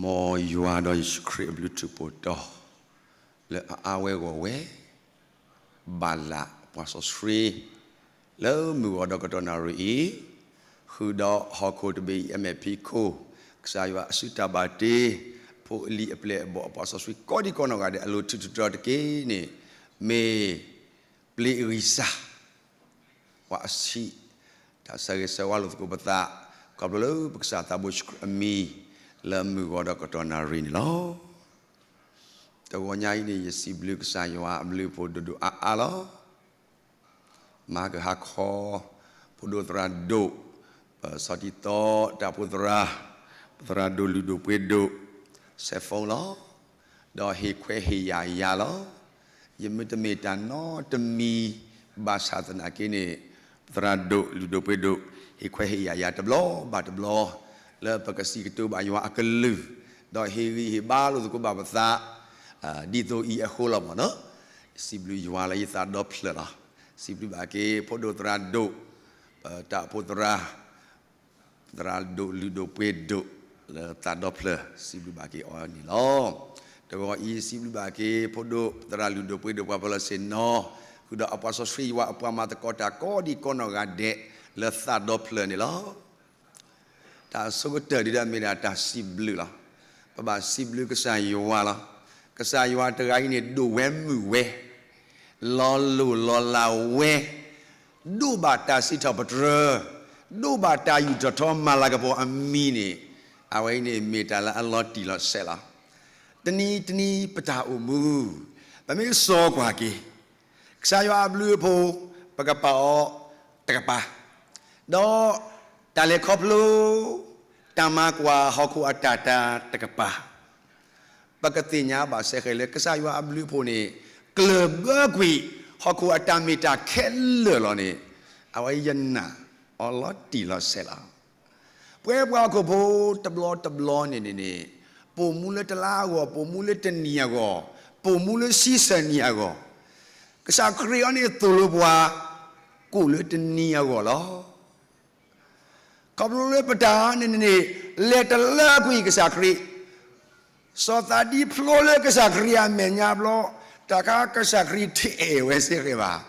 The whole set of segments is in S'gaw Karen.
မ်ယွၤဒီးယ့ၣ်ၡူးခရံာ်အဘျုးထူးဖှိၣ်တီၤ လၢအအါဝဲဂီၢ်ဝဲ ဘၣ်လၢပှၤစီဆှံ လၢမုၢ်ဂီၤဒီးကတီၢ်နၣ်ရံၣ်အံၤ, ဃုာ်ဒီးဟီၣ်ခိၣ်တဘ့ၣ်အံၤအမဲာ်ဖံးခိၣ်, ကစၢ်ယွၤအစုတၢ်ဘၣ်တ့, ဖိအလံၤအပျဲၢ်အဘီၣ်အပှၤစီဆှံကိးဒံးကိးနီၢ်ဂၤဒဲး အလိၤထုးထီၣ်တက့ၢ်န့ၣ်, မ့ၢ်ပျ့ၤအဂံၢ်စၢ် ပှၤအဆံး တၢ်ဆၢဂ့ၤဆၢဝါလိာ်သကိးပသး, ခီဖျိလၢပကစၢ်သးဘိယ့ၣ်ၡူးခရံာ်အမံၤ လၢမုၢ်ဂီၤဒီးကတီၢ်နၣ်ရံၣ်န့ၣ်လီၤ. တဂီၤညါအံၤန့ၣ် ယစံးဘျုးကစၢ်ယွၤအဘျုးအဖှိၣ်ဒိၣ်ဒိၣ်အါအါလီၤ. မၤကဟါခီ ဖိဒိၣ်သရၣ်ဒိၣ် ပဆီၣ်တံၢ်သီတၢ်ဖိသရၣ်, ပသရၣ်ဒိၣ်လုၢ်ဒိၣ်ပှ့ၤဒိၣ် ဆဲးဖိလီၤ. ဒီးဟ့ၣ်ခွဲးဟ့ၣ်ယာ်ယၤလီၤ. ယမ့ၢ်တမ့ၢ်တၢ်နီတမံၤ ဘၣ်ဆၣ်သနာ်က့န့ၣ် ပသရၣ်ဒိၣ်လုၢ်ဒိၣ်ပှ့ၤဒိၣ် ဟ့ၣ်ခွဲးဟ့ၣ်ယာ်ယၤတဘျီဘၣ်တဘျီ လၢပကစံးကတိၤဘၣ်ယွၤအကလုၢ်, ဒီးဟ့ၣ်ဂံၢ်ဟ့ၣ်ဘါလိာ်သကိးဘၣ်ပသး ဒ်သိးအံၤအဃိလီၤမ့ၢ်နီၤ. ယစံးဘျုးယွၤလၢယသးဒီဖျၢၣ်လီၤ. စံးဘျုးဘၣ်က့ၤ ဖိဒိၣ်သရၣ်ဒိၣ် တၢ်အိၣ်ဖှိၣ်သရၣ် သရၣ်ဒိၣ်လုၢ်ဒိၣ်ပှ့ၤဒိၣ် လၢသးဒီဖျၢၣ် စံးဘျုးဘၣ်က့ၤအီၤန့ၣ်လီၤ. တဂီၤအံၤ စံးဘျုးဘၣ်က့ၤ ဖိဒိၣ်သရၣ်လုၢ်ဒိၣ်ပှ့ၤဒိၣ်ပှၤပၢၤလီၢ်ဆ့ၣ်နီၤ, ဃုာ်ဒီးအပှၤစီဆှံယွၤအပှၤမၤသကိးတၢ်ကိးဒံးကိးနီၢ်ဂၤဒဲး လၢသးဒီဖျၢၣ်န့ၣ်လီၤ. တၢ်ဆိကတၢၢ်ဒ်ဒီးမ့ၢ်ဒၣ်တၢ်စံးဘျုးလီၤ. ပဘၣ်စံးဘျုးကစၢ်ယွၤလီၤ. ကစၢ်ယွၤတဂၤအံၤန့ၣ် ဒိၣ်ဝဲမုၢ်ဝဲ, လီၤလိၢ်လီၤလးဝဲ, ဒိးဘၣ်တၢ်စံးထီၣ်ပတြၢၤ, ဒိးဘၣ်တၢ်ယူၢ်ထီၣ်ထီမၤလၤကပီၤအမံၤန့ၣ်, အဝဲအံၤန့ၣ်မ့ၢ်တၢ်လၢအလီၤတံၢ်လီၤဆဲးလီၤ. တနံၤတနံၤပတၢ်အိၣ်မူ, ပမ့ၢ်စိာ်ကွၢ်က့ၤ ကစၢ်ယွၤအဘျုးအဖှိၣ် ပကပာ်အီၤတကပၤ, ဒီးတၢ်လဲၤခီဖျိ တၢ်မၤကွၢ်ဟီၣ်ခိၣ်အတၢ်တၢ်တကပၤ, ပကသ့ၣ်ညါဘၣ်စ့ၢ်ကီးလၢကစၢ်ယွၤအဘျုးအဖှိၣ်န့ၣ် ကျၢၢ်ဘၢကွံာ် ဟီၣ်ခိၣ်အတၢ်မ့ၢ်တၢ်ခဲလၢာ်လီၤန့ၣ်, အဝဲယနာ်အီၤလီၤတံၢ်လီၤဆဲးလီၤ. ပဝဲပှၤဟီၣ်ခိၣ်ဖိတဘျီတဘျီန့ၣ်န့ၣ်န့ၣ်, ပိာ်မူလၢတလါအဂီၢ်, ပိာ်မူလၢတနံၣ်အဂီၢ်, ပိာ်မူလၢဆံဆၢနံၣ်အဂီၢ်, ကစၢ်ခရံာ်အံၤန့ၣ်သိၣ်လိပှၤ ကိၣ်လၢတနံၤအဂီၢ်လီၤ. ခီဖျိလၢပတၢ်န့ၣ်န့ၣ်န့ၣ် လဲၤတလၢကွံာ်ကစၢ်ခရံာ်, စီၤသးဒံဖျိလၢကစၢ်ခရံာ်အမဲာ်ညါဘျီ, တၢ်ခါကစၢ်ခရံာ်တအဲၣ်ဝဲစ့ၢ်ကီးဘၣ်,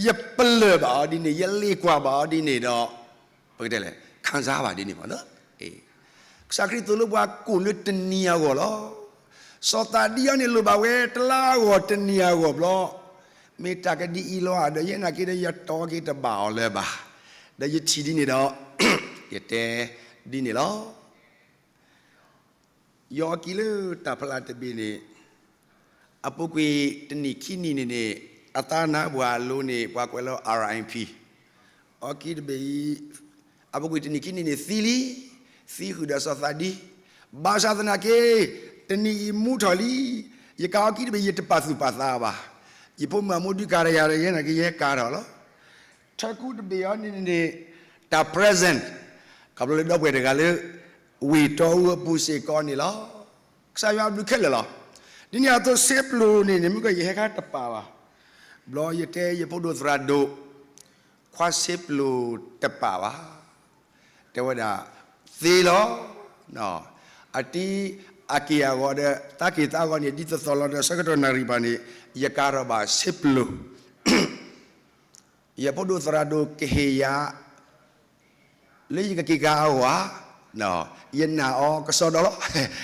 ယပလၢၢ်ဘၣ်အီၤဒ်န့ၣ်, ယလ့ၣ်ကွၢ်ဘၣ်အီၤဒ်န့ၣ်ဒီး, ပကတဲလဲၣ် ခံစားဘၣ်ဒ်န့ၣ်မ့ၢ်နီၤ. ကစၢ်ခရံာ်သိၣ်လိပှၤကိၣ်လၢတနံၤအဂီၢ်လီၤ. စီၤသးဒံအံၤန့ၣ်လိၣ်ဘၣ်ဝဲတလါအဂီၢ်တနံၤအဂီၢ်ဘျီ, မ့ၢ်တၢ်ကဒ်အံၤလီၤဧါ, ဒီးယဲနာ်က့ဒီးယတီက့ၤတဘၣ်အီၤလၢၤဘၣ်, ဒီးယထံၣ်ဒ်န့ၣ်ဒီး, ယတဲဒ်န့ၣ်လီၤ. ယအီကံလၢတၢ်ဖျါတဘ့ၣ်န့ၣ်, အပူၤကွံာ်တနံၣ်ခံနံၣ်န့ၣ်န့ၣ်, အသးနါပှၢ်အလိၤန့ၣ် ပှၤကွဲးလၢ R I P, အီကံတဘ့ၣ်အံၤ, အပူၤကွံာ်တနံၣ်ခံနံၣ်န့ၣ်သံလံ, သံဃုာ်ဒီးစီၤသးဒံ, ဘၣ်ဆၣ်သနာ်က့, တနံၣ်အံၤမူထီၣ်လံ, ယကအီကံတဘ့ၣ် ယတပာ်သူၣ်ပာ်သးဘၣ်, ယဖိမုၣ်အမိၢ်ဒုးကၤဒီးယၤဒီး ယဲနာ်က့ယဟဲကၤထီၣ်လီၤ. ထၢကူတဘ့ၣ်အံၤန့ၣ်န့ၣ်, တၢ် present, ခီဖျိလၢဒီပုၢ်ဝဲၢ်တဂၤလၢ ဝ့ၢ်တီအူအပူၤစ့ၢ်ကီးန့ၣ်လီၤ. ကစၢ်ယွၤအဘျုးခဲလၢာ်လီၤ. ဒ်န့ၣ်အသိးစ့ပျိၤန့ၣ်န့ၣ် မ့ၢ်ကယဟဲခါတပာ်ဘၣ်, ဘျီယတဲယဖိဒိၣ်သရၣ်ဒိၣ်, ခွါစ့ပျိၤတပာ်ဘၣ်, တဲဝဲဒၣ်, သ့လီၤ. အတံၤအက့ၢ်အဂီၤဒီး သးက့ၢ်သးဂီၤန့ၣ် ဒ်သိးသိးလီၤဒီး ဆၢကတီၢ်နၣ်ရံၣ်ဘၣ်န့ၣ်, ယကၤထီၣ်ဘၣ်စ့ပျိၤ ယဖိဒိၣ်သရၣ်ဒိၣ်ကဟ့ၣ်ယၤ လၢယကက့ၤကၤအဂီၢ်ဧါ, ယနာ်အီၤကစီဒီလီၤ.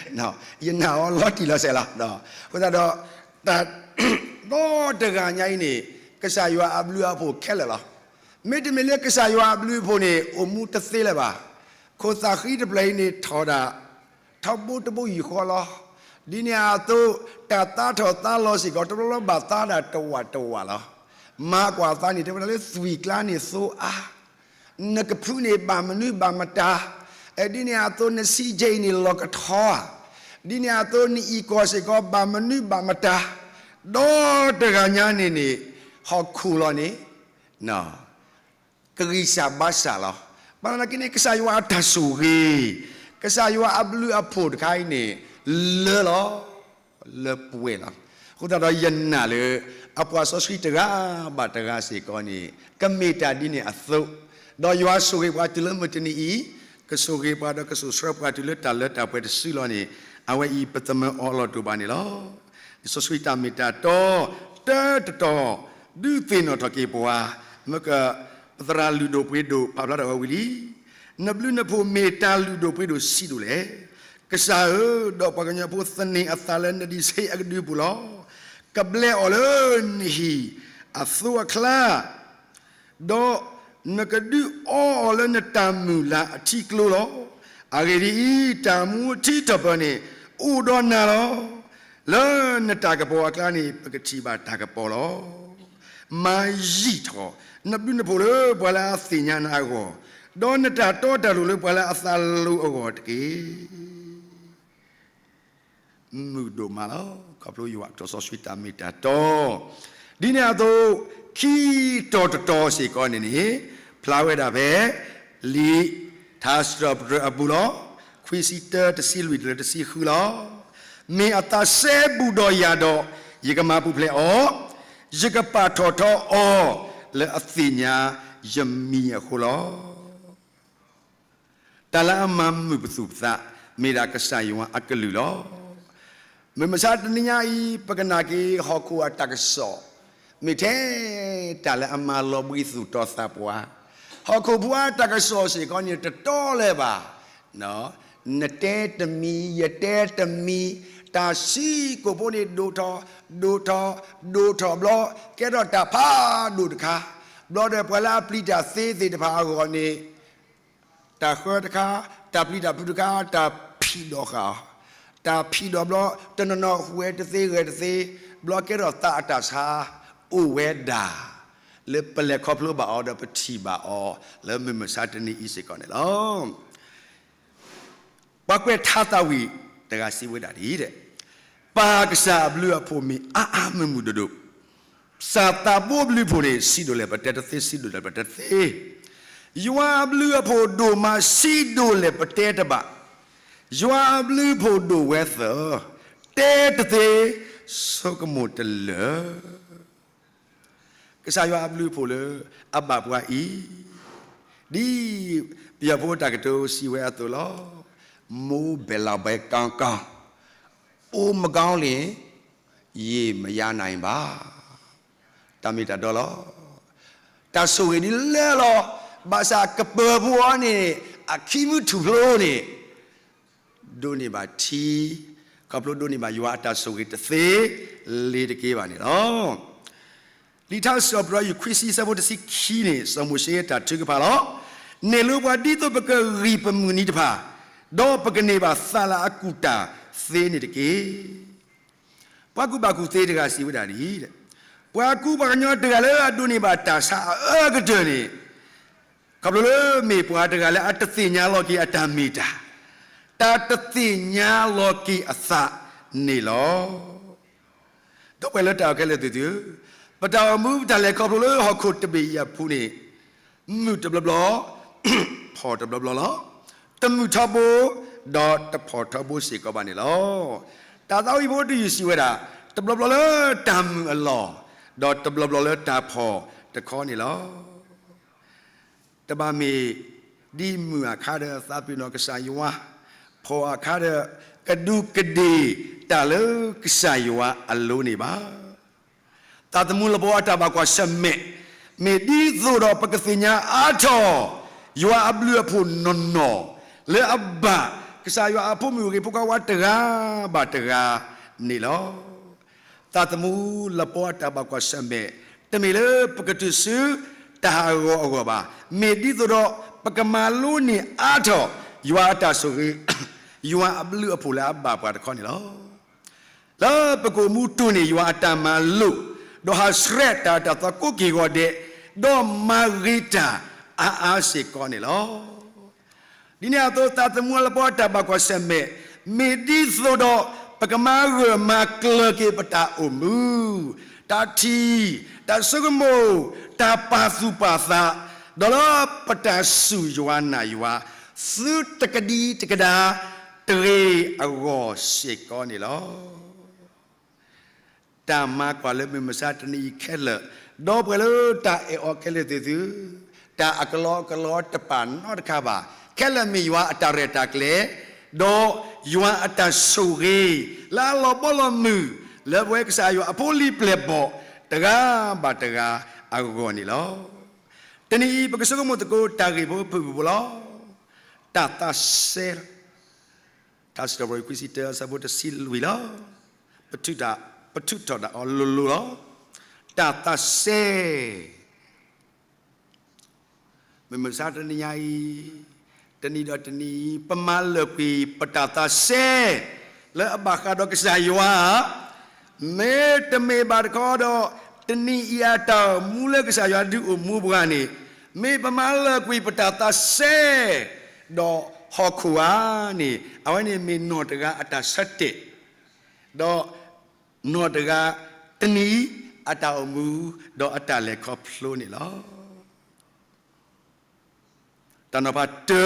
ယနာ်အီၤလီၤတံၢ်လီၤဆဲးလီၤ. အဃိသတးဒီး, တၢ်ဒီတဂၤညါအံၤန့ၣ်, ကစၢ်ယွၤအဘျုးအဖှိၣ်ခဲလၢာ်လီၤ. မ့တမ့ၢ်လၢကစၢ်ယွၤအဘျုးအဖှိၣ်န့ၣ် အိၣ်မူတသ့လၢၤဘၣ်. ခိၣ်သၣ်ဃံတဖျၢၣ်အံၤန့ၣ်ထီၣ်ဒၣ် ထီဘိတဘိယူၢ်ဃီလီၤ. ဒ်န့ၣ်အသိး, တၢ်သါထီၣ်သါလီၤစ့ၢ်ကီး တဘျီဘျီဘၣ်သါဒၣ်တဝာ်တဝာ်လီၤ. မၤကွၢ်သးန့ၣ် တဲဝဲဒၣ်လၢသွံၣ်ကျါန့ၣ်သိအါ, နကဖုန့ၣ်ဘၣ်မနုၤဘၣ်မတၤ, ဒ်န့ၣ်အသိးနစံးကဲအံၤန့ၣ်လီၤကထီဧါ, ဒ်န့ၣ်အသိးနအံၤကီၢ်စ့ၢ်ကီးဘၣ်မနုၤဘၣ်မတၤ, ဒီတဂၤညါန့ၣ်န့ၣ်, ဟီၣ်ခိၣ်လီၤန့ၣ် ကဂံၢ်စၢ်ဘါစၢ်လီၤ. ဘၣ်သနာ်က့န့ၣ် ကစၢ်ယွၤအတၢ်ဆိၣ်ဂ့ၤ, ကစၢ်ယွၤအဘျုးအဖှိၣ်တခါအံၤန့ၣ်, လၢလီၤ, လၢပှဲၤလီၤ. အဃိသတးဒီးယနာ်လၢ အပှၤစီဆှံတဂၤဘၣ်တဂၤစ့ၢ်ကီးန့ၣ် ကမ့ၢ်တၢ်ဒ်န့ၣ်အသိး, ဒီးယွၤဆိၣ်ဂ့ၤပှၤတုၤလၢမုၢ်တနံၤအံၤ, ကဆိၣ်ဂ့ၤပှၤဒီးကဆိၣ်ဆှၢပှၤတုၤလၢတၢ်လၢတၢ်ပှဲၤတစုလီၤန့ၣ်, အဝဲအံၤပသမၢအီၤလီၤတိာ်ဘၣ်န့ၣ်လီၤ. လံာ်စီဆှံတၢ်မ့ၢ်တၢ်တီ တၢတတီၤ ဒုးသ့ၣ်နီၣ်ထီၣ်က့ၤပှၤ, မ့ၢ်က ပသရၣ်လုၢ်ဒိၣ်ပှ့ၤဒိၣ် ဖးဖျါထီၣ်ဝဲဝံၤလံ. နဘျုးနဖှိၣ်မ့ၢ်တၢ်လုၢ်ဒိၣ်ပှ့ၤဒိၣ်ဆံးဒိၣ်လဲၣ်. ကစၢ်ဧၢ, ဒီးပှၤကညီဖိသန့ၤအသးလၢနဒံးဆှံအကဒုပူၤလီၤ. ကဘျဲအီၤလၢနဟံၣ်အသိအချါ ဒီးနကဒုးအီအီၤလၢနတၢ်မုၢ်လၢ်အထံကျိလီၤ. အဂ့ၢ်ဒ်အံၤ, တၢ်မူအထံထီၣ်ပၢၢ်န့ၣ် အိၣ်ဒီးနၤလီၤ. လၢနတၢ်ကပီၤအကျါန့ၣ် ပကထံၣ်ဘၣ်တၢ်ကပီၤလီၤ. မၤယံာ်ထီၣ်နဘျုးနဖှိၣ်လၢပှၤလၢအသ့ၣ်ညါနၤအဂီၢ်, ဒီးနတၢ်တီတၢ်လိၤလၢပှၤလၢအသးလိၤအဂီၢ်တက့ၢ်. မုာ်ဒိၣ်မးလီၤ. ခီဖျိယွၤကတိၤစီဆှံတၢ်မ့ၢ်တၢ်တီ ဒ်န့ၣ်အသိး ခံတီၤတတီၤစ့ၢ်ကီးန့ၣ်န့ၣ် ဖျါဝဲဒၣ်ဖဲ လံာ်ထါစံးထီၣ်ပတြၢၤအပူၤလီၤ. ခွံဆံတၢ တဆံလွံၢ်တုၤလၢတဆံဃုလီၤ. မ့ၢ်အသးစဲဘူးဒီးယၤဒီး ယကမၤပူၤဖျဲးအီၤ, ယကပာ်ထီၣ်ထီအီၤ လၢအသ့ၣ်ညါယမံၤအဃိလီၤ. တၢ်လၢအမၤမုာ်ပသူၣ်ပသး မ့ၢ်ဒၣ်ကစၢ်ယွၤအကလုၢ်လီၤ. မုၢ်မဆါတနံၤညါအံၤ ပကနၣ်က့ၤဟီၣ်ခိၣ်အတၢ်ကစီၣ် မ့ၢ်ထဲတၢ်လၢအမၤလီၤဘှံးသူၣ်တီသးပှၢ်, ဟီၣ်ခိၣ်ဖိအတၢ်ကစီၣ်စ့ၢ်ကီးန့ၣ် တတီလၢၤဘၣ်. နတဲတမံၤ ယတဲတမံၤ, တၢ်ဆံးကိာ်ဖိန့ၣ် ဒိၣ်ထီၣ်, ဒိၣ်ထီၣ်, ဒိၣ်ထီၣ်ဘျီ ကဲထီၣ်တၢ်ဖးဒိၣ်တခါ, ဘျီဒီးပှၤလၢအပျံၤတၢ်သ့သ့ၣ်တဖၣ်အဂီၢ်န့ၣ် တၢ်ဃၢတခါ, တၢ်ပျံၤတၢ်ဖုးတခါ, တၢ်ဖံးဒီးဃာ်အီၤ, တၢ်ဖံးဒီးဘျီ တနီၤနီၤဝဲတသ့ဂဲၤတသ့, ဘျီကဲထီၣ်သးအတၢ်ဆါ, အိၣ်ဝဲဒၣ် လၢပလဲၤခီဖျိဘၣ်အီၤဒီးပထံၣ်ဘၣ်အီၤ လၢမုၢ်မဆါတနံၤအံၤစ့ၢ်ကီးန့ၣ်လီၤ. ပှၤကွဲးထါသးဝံၣ်တဂၤစံးဝဲဒၣ်ဒ်အံၤ, ပၢ်ကစၢ်အဘျုးအဖှိၣ်မ့ၢ်အါအါမုာ်မုာ်ဒိၣ်ဒိၣ်, ကစၢ်သးဘိအဘျုးအဖှိၣ်န့ၣ် ဆံးဒိၣ်လဲၣ်ပတဲတသ့ ဆံးဒိၣ်လဲၣ်ပတဲတသ့, ယွၤအဘျုးအဖှိၣ်ဒိၣ်မး ဆံးဒိၣ်လဲၣ်ပတဲတဘၣ်, ယွၤအဘျုးအဖှိၣ်ဒိၣ်ဝဲသၢ, တဲတသ့ ဆိကမိၣ်တလၢာ် ကစၢ်ယွၤအဘျုးအဖှိၣ်လၢအဘၣ်ပှၤအံၤ, ဒ်ပယီၤဖိတၢ်ကတိၤစံးဝဲအသိးလီၤ. မိုးဘယ်လောက်ပဲကောင်းကောင်း, အိုးမကောင်းလင် ရေမရနိုင်ပါ, တၢ်မ့ၢ်တၢ်တီလီၤ. တၢ်ဆိၣ်ဂ့ၤဒ်လဲၣ်လီၤ, ဘၣ်ဆၣ်ကပၢၤဖိအီၤန့ၣ် အခံမုၢ်ထူၣ်ဖျိန့ၣ် ဒိးန့ၢ်ဘၣ်ထံ, ခီဖျိဒိးန့ၢ်ဘၣ်ယွၤအတၢ်ဆိၣ်ဂ့ၤတသ့လၢၤတက့ၢ်ဘၣ်န့ၣ်လီၤ. လံာ်ထါစံးထီၣ်ပတြၢၤ ယူၢ်ခွံဆံ ဆၢဖိတဆံခံန့ၣ် စီၤမိၤၡ့အတၢ်ထုကဖၣ်လီၤ. နဲၣ်လိပှၤဒ်သိးပကဂံၢ်ပမုၢ်နံၤတဖၣ်, ဒီးပကန့ၢ်ဘၣ်သးလၢအကူၣ်တၢ်သ့န့ၣ်တက့ၢ်. ပှၤကူၣ်ဘၣ်ကူၣ်သ့တဂၤစံးဝဲဒၣ်ဒ်အံၤ, ပှၤကူပှၤကညီတဂၤလၢအဒိးန့ၢ်ဘၣ်တၢ်ဆါအအၢကတၢၢ်န့ၣ် ခီဖျိလၢမ့ၢ်ပှၤတဂၤလၢအတသ့ၣ်ညါလီၤက့ၤအတၢ်မ့ၢ်တၢ်, တၢ်တသ့ၣ်ညါလီၤက့ၤအသးန့ၣ်လီၤ. ဒီပုၢ်ဝဲၢ်လၢတၢ်အဲၣ်ခဲလၢာ်သ့ၣ်သုဧၢ, ပတၢ်အိၣ်မူပတၢ်လဲၤခီဖျိလၢဟီၣ်ခိၣ်တဘ့ၣ်အံၤအပူၤန့ၣ် မုာ်တဘျီဘျီ, ဖှီၣ်တဘျီဘျီလီၤ. တမုာ်ထီဘိ, ဒီးတဖှီၣ်ထီဘိစ့ၢ်ကီးဘၣ်န့ၣ်လီၤ. တၢ်သးဝံၣ်ဖိတယုၢ်စံးဝဲဒၣ်, တဘျီဘျီလၢတၢ်မုာ်အလီၢ်, ဒီးတဘျီဘျီလၢတၢ်ဖှီၣ်တခီန့ၣ်လီၤ. တဘၣ်မ့ၢ်ဒ်မုာ်အခါဒီးသးပ့ၤနီၣ်ကစၢ်ယွၤ, ဖှီၣ်အခါဒီးကဒူးကဒ့ၣ်တၢ်လၢကစၢ်ယွၤအလိၤန့ၣ်ဘၣ်. သးသမူလၢပှၤအတၢ်ဘၣ်ကွၢ်ဆၢၣ်မဲာ်, မ့ၢ်ဒ်သိးဒီးပကသ့ၣ်ညါအါထီၣ် ယွၤအဘျုးအဖှိၣ်နီၢ်နီၢ် လၢအဘၣ်ကစၢ်ယွၤအဖိမုၣ်ဂ့ၤဖိခွါဝါတဂၤဘၣ်တဂၤန့ၣ်လီၤ. သးသမူလၢပှၤအတၢ်ဘၣ်ကွၢ်ဆၢၣ်မဲာ်, တမ့ၢ်လၢပကတုၤဆူတၢ်ဟးဂီၤအဂီၢ်ဘၣ်. မ့ၢ်ဒ်သိးဒီးပကမၤလိန့ၢ်အါထီၣ် ယွၤအတၢ်ဆိၣ်ဂ့ၤ, ယွၤအဘျုးအဖှိၣ်လၢအဘၣ်ပှၤတခီန့ၣ်လီၤ. လၢပကအိၣ်မူတိၢ်န့ၢ်ယွၤအတၢ်မၤလိာ်, ဒီးဟးဆှဲးတၢ်အၢတၢ်သီကိးက့ၤဂီၤဒဲး, ဒီးမၤဂ့ၤတၢ်အါအါစ့ၢ်ကီးန့ၣ်လီၤ. ဒ်န့ၣ်အသိးသးသမူလၢပှၤအတၢ်ဘၣ်ကွၢ်ဆၢၣ်မဲာ်, မ့ၢ်ဒ်သိးဒီးပကမၤဂၢၢ်မၤကျၢၤက့ၤပတၢ်အိၣ်မူ, တၢ်ထံၣ်, တၢ်ဆိကမိၣ်, တၢ်ပာ်သူၣ်ပာ်သး, ဒီးလၢပတၢ်စူၢ်ယွၤနာ်ယွၤ, သုတကဒံတကဒါတဂ့ၤအဂီၢ်စ့ၢ်ကီးန့ၣ်လီၤ. တၢ်မၤကွၢ်လၢမုၢ်မဆါတနံၤအံၤခဲလၢာ်, ဒီပုၢ်ဝဲၢ်လၢတၢ်အဲၣ်အီၤခဲလၢာ်သ့ၣ်သု, တၢ်အကလီကလီတပာ်နီတခါဘၣ်. ခဲလၢာ်မ့ၢ်ယွၤအတၢ်ရဲၣ်တၢ်ကျဲၤ, ဒီးယွၤအတၢ်ဆိၣ်ဂ့ၤ လၢအလီၤဘီလီၤမုၢ် လၢပဝဲကစၢ်ယွၤအဖိလံၤပျဲၢ်ဘီၣ် တဂၤဘၣ်တဂၤအဂီၢ်န့ၣ်လီၤ. တနံၤအံၤ ပကဆိကမိၣ်သကိးတၢ်ဂ့ၢ်ဖိဖုၣ်ဖုၣ်ဖိလီၤ. တၢ်သးစဲလီၤ. ထါစံးထီၣ်ပတြၢၤ ခွံဆံတၢ အဆၢဖိတဆံလွံၢ်လီၤ. ပထုးတၢ်, ပထုးထီၣ်တၢ်အီၤလိၤလိၤလီၤ. တၢ်သးစဲ မုၢ်မဆါတနံၤညါအံၤ, တနံၤဒီးတနံၤအံၤ ပမၤလၢာ်ကွံာ်ပတၢ်သးစဲ လၢအဘၣ်ဃးဒီးကစၢ်ယွၤဧါ, မ့တမ့ၢ်ဘၣ်တခီဒီး တနံၤအံၤအတၢ်အိၣ်မူလၢကစၢ်ယွၤဒုးအိၣ်မူပှၤန့ၣ် မ့ၢ်ပမၤလၢာ်ကွံာ်ပတၢ်သးစဲ ဒီးဟီၣ်ခိၣ်ဧါန့ၣ် အဝဲန့ၣ်မ့ၢ်နီၢ်တဂၤအတၢ်ဆၢတဲာ်, ဒီးနီၢ်တဂၤတနံၤအတၢ်အိၣ်မူ ဒီးအတၢ်လဲၤခီဖျိန့ၣ်လီၤ. တၢ်နီၤဖးတၢ,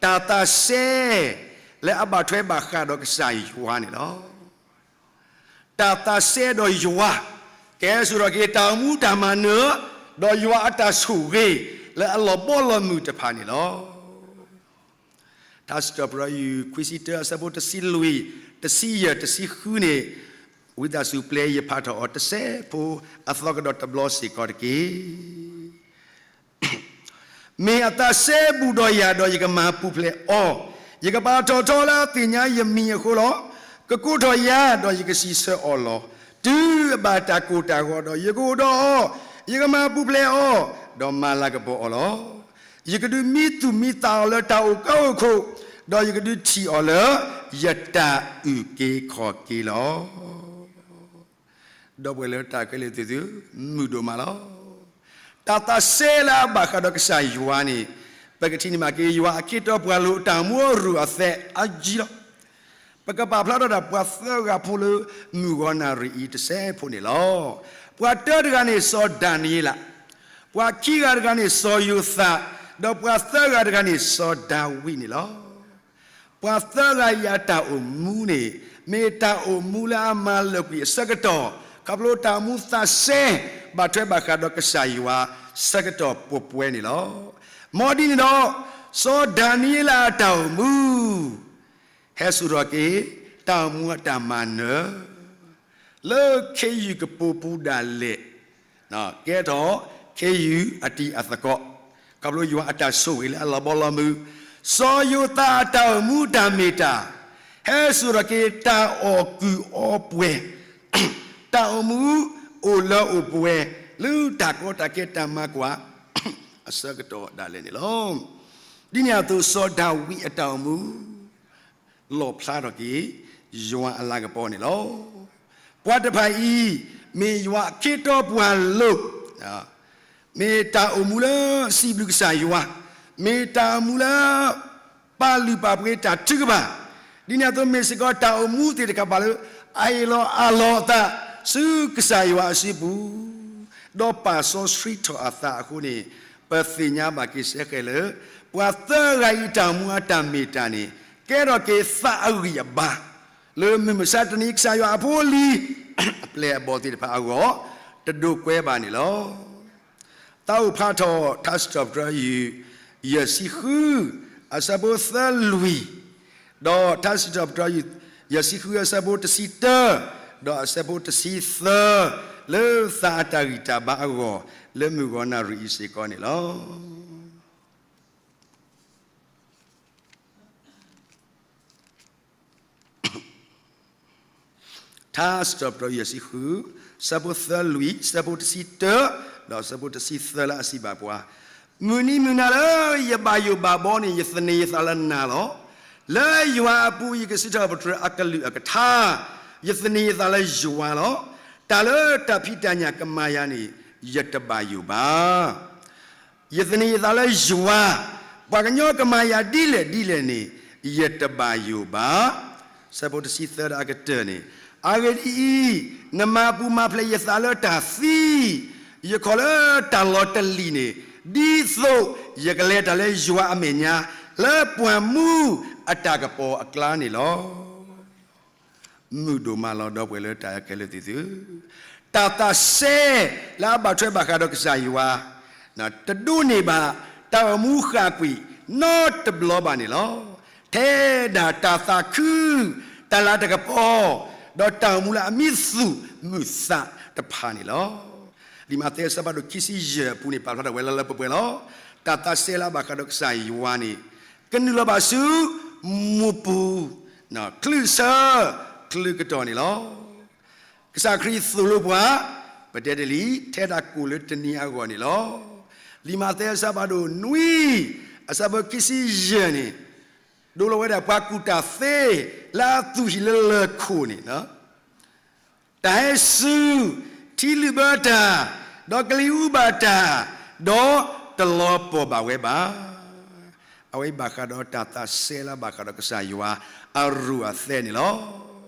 တၢ်သးစဲ လၢအဘၣ်ထွဲဘၣ်ဃးဒီးကစၢ်ယွၤန့ၣ်လီၤ. တၢ်သးစဲဒီးယွၤ ကဲစိာ်ထီၣ်က့ၤတၢ်အိၣ်မူတၢ်မၤနၢၤ ဒီးယွၤအတၢ်ဆိၣ်ဂ့ၤ လၢအလီၤဘီလီၤမုၢ်တဖၣ်န့ၣ်လီၤ. ထါစံးထီၣ်ပတြၢၤ ယုၢ် ခွံဆံတၢ အဆၢဖိတဆံလွံၢ်, တဆံယဲၢ်, တဆံဃုန့ၣ် ဝံသးစူၤပျဲယဖးထီၣ်အီၤတစဲးဖိ အသီကဒီးတဘျီစ့ၢ်ကီးတက့ၢ်. မ့ၢ်အသးစဲဘူးဒီးယၤဒီးယကမၤပူၤဖျဲးအီၤ, ယကပာ်ထီၣ်ထီလၢအသ့ၣ်ညါယမံၤအဃိလီၤ. ကကိးထီၣ်ယၤဒီးယကစံးဆၢအီၤလီၤ. တုၤအဘၣ်တၢ်ကိၢ်တၢ်ဂီၤဒီး ယကအိၣ်ဒီးအီၤ, ယကမၤပူၤဖျဲးအီၤ, ဒီးမၤလၤကပီၤအီၤလီၤ. ယကဒုးမံသူၣ်မံသးအီၤလၢတၢ်အိၣ်ကၢအိၣ်ခိၣ်, ဒီးယကဒုးထံၣ်အီၤလၢယတၢ်အုၣ်က့ၤခီၣ်က့ၤလီၤ. ဒီပုၢ်ဝဲၢ်လၢတၢ်ခဲလၢာ်သ့ၣ်သု, မုာ်ဒိၣ်မးလီၤ. တၢ်သးစဲလၢအဘၣ်ဃးဒီးကစၢ်ယွၤန့ၣ်, ပကထံၣ်န့ၢ်ဘၣ်က့ၤ ယွၤအခ့အတီပှၤလိာ်အတၢ်မူအရူၢ်အသဲးအယံၤလီၤ. ပကပာ်ဖျါထီၣ်ဒၣ်ပှၤသၢဂၤဖိလၢမုၢ်ဂီၤနၣ်ရံၣ်အံၤတစဲးဖိန့ၣ်လီၤ. ပှၤတၢတဂၤန့ၣ် စီၤဒၤနံးယ့လး, ပှၤခံဂၤတဂၤန့ၣ် စီၤယိၤသး, ဒီးပှၤသၢဂၤတဂၤန့ၣ် စီၤဒၤဝံးန့ၣ်လီၤ. ပှၤသၢဂၤအံၤအတၢ်အိၣ်မူန့ၣ်, မ့ၢ်တၢ်အိၣ်မူလၢအမၤလၢာ်ကွံာ်အဆၢကတီၢ်, ခီဖျိတၢ်အိၣ်မူသးစဲ ဘၣ်ထွဲဘၣ်ဃးဒီးကစၢ်ယွၤဆၢကတီၢ်ပှဲၤပှဲၤန့ၣ်လီၤ. မ်ဒ်န့ၣ်ဒီး, စီၤဒၤနံးယ့လးအတၢ်အိၣ်မူ ဟဲစိာ်ထီၣ်က့ၤ တၢ်အိၣ်မူအတၢ်မၤနၢၤ လၢခ့ယုၢ်ကပိာ်ပူၤဒၣ်လဲာ်, ကဲထီၣ်ခ့ယုၢ်အတံၤအသကိး, ခီဖျိယွၤအတၢ်ဆိၣ်ဂ့ၤလၢအလီၤဘီလီၤမုၢ်, စီၤယိၤသးအတၢ်အိၣ်မူတၢ်မ့ၢ်တၢ်, ဟဲစိာ်ထီၣ်က့ၤတၢ်အီၣ်ကုၢ်အီပှဲၤ, တၢ်အိၣ်မူအိၣ်လၢအိၣ်ပှဲၤ လၢတၢ်ကီတၢ်ခဲတၢ်မၤကွၢ် အဆၢကတီၢ်ဒၣ်လဲာ်န့ၣ်လီၤ. ဒ်န့ၣ်အသိး စီၤဒၤဝံးအတၢ်အိၣ်မူ လီၣ်ဖျါထီၣ်က့ၤ ယွၤအလၤကပီၤန့ၣ်လီၤ. ပှၤတဖၣ်အံၤ မ့ၢ်ယွၤအခ့အတီပှၤလိာ်, မ့ၢ်တၢ်အိၣ်မူလၢစံးဘျုးကစၢ်ယွၤ, မ့ၢ်တၢ်အိၣ်မူလၢ ပာ်လုၢ်ပာ်ပှ့ၤတၢ်ထုကဖၣ်, ဒ်န့ၣ်အသိးမ့ၢ်စ့ၢ်ကီးတၢ်အိၣ်မူသ့ၣ်တဖၣ်လၢ အအ့ၣ်လိာ်အးလီၤအသး ဆူကစၢ်ယွၤအစုပူၤ ဒီးပာ်စီဆှံထီၣ်အသးအဃိန့ၣ်, ပသ့ၣ်ညါဘၣ်က့ၤစ့ၢ်ကီးလၢ ပှၤသၢဂၤအံၤတၢ်အိၣ်မူအတၢ်မ့ၢ်တၢ်န့ၣ် ကဲထီၣ်က့ၤသးအဂံၢ်အဘါ လၢမုၢ်မဆါတနံၤကစၢ်ယွၤအဖိအလံၤ အပျဲၢ်အဘီၣ်သ့ၣ်တဖၣ်အဂီၢ် တဒိးကွဲဘၣ်န့ၣ်လီၤ. သးအိၣ်ဖျါထီၣ် ထါစံးထီၣ်ပတြၢၤယုၢ် ယဲၢ်ဆံဃု အဆၢဖိသၢလွံၢ်, ဒီးထါစံးထီၣ်ပတြၢၤယုၢ် ယဲၢ်ဆံဃု အဆၢဖိတဆံတၢ ဒီးအဆၢဖိတဆံသၢ လၢသးအတၢ်ဂံၢ်တၢ်ဘါအဂီၢ် လၢမုၢ်ဂီၤနၣ်ရံၣ်အံၤစ့ၢ်ကီးန့ၣ်လီၤ. ထါစံးထီၣ်ပတြၢၤယဲၢ်ဆံဃု ဆၢဖိသၢလွံၢ် ဆၢဖိတဆံတၢ ဒီးဆၢဖိတဆံသၢလၢအစံးဘၣ်ပှၤ, မုၢ်နံၤမုၢ်နၤလၢယဘၣ်ယိၣ်ဘၣ်ဘီန့ၣ် ယသန့ၤယသးလၢနၤလီၤ. လၢယွၤအပူၤယကစံးထီၣ်ပတြၢၤအကလုၢ်အကထါ, ယသန့ၤယသးလၢယွၤလီၤ. တၢ်လၢတၢ်ဖံးတၢ်ညၣ်ကမၤယၤန့ၣ် ယတဘၣ်ယိၣ်ဘၣ်. ယသန့ၤယသးလၢယွၤ, ပှၤကညီကမၤယၤဒ်လဲၣ်ဒ်လဲၣ်န့ၣ် ယတဘၣ်ယိၣ်ဘၣ်. ဆၢဖိတဆံသၢဒီးအကတၢၢ်န့ၣ်, အဂ့ၢ်ဒ်အံၤ, နမၤပူၤမၤဖျဲးယသးလၢတၢ်သံ, ယခီၣ်လၢတၢ်လီၤတလံာ်န့ၣ်, ဒ်သိးယကလဲၤတၢ်လၢယွၤအမဲာ်ညါ, လၢပှၤမူအတၢ်ကပီၤအကျါန့ၣ်လီၤ. မုာ်ဒိၣ်မးလီၤ ဒီပုၢ်ဝဲၢ်လၢတၢ်ခဲလၢာ်သ့ၣ်သုဧၢ, တၢ်သးစဲလၢအဘၣ်ထွဲဘၣ်ဃးဒီးကစၢ်ယွၤ တဒိးန့ၢ်ဘၣ် တၢ်အိၣ်မူဃၣ်ကွံာ်နီတဘျီဘၣ်န့ၣ်လီၤ. ထဲဒၣ်တၢ်သးခု, တၢ်လၤတၢ်ကပီၤ, ဒီးတၢ်အိၣ်မူလၢအမံသူၣ်မုာ်သးတဖၣ်န့ၣ်လီၤ. လံာ်မးသဲအဆၢဖးဒိၣ်ခံဆံယဲၢ်အပူၤန့ၣ် ပာ်ဖျါထီၣ်ဝဲလၢလၢပှဲၤပှဲၤလီၤ. တၢ်သးစဲလၢအဘၣ်ဃးဒီးကစၢ်ယွၤန့ၣ် ကနုာ်လီၤဘၣ်ဆူ မိၢ်ပူၤ ချုးဆၢ ချုးကတီၢ်န့ၣ်လီၤ. ကစၢ်ခရံာ်သိၣ်လိပှၤ, ပတဲတ့ၢ်လံ, ထဲဒၣ်ကိၣ်လၢတနံၤအဂီၢ်န့ၣ်လီၤ. လံာ်မးသဲအဆၢဖးဒိၣ်နွံ, အဆၢဖိခံဆံယဲၢ်န့ၣ်, ဒိလီၤဝဲဒၣ်ပှၤကူၣ်တၢ်သ့ လၢအသူၣ်ဟံၣ်လၢလၢၢ်ခိၣ်န့ၣ် တၢ်ဟဲစူၤ, ထံလုၢ်ဘၢတၢ်, ဒီးကလံၤအူဘၣ်တၢ်, ဒီးတလီၤပှီၢ်ဘၣ်ဝဲဘၣ်. အဝဲအံၤဘၣ်ဃးဒီးတၢ်သးစဲလၢအဘၣ်ဃးဒီးကစၢ်ယွၤအရူၢ်အသဲန့ၣ်လီၤ.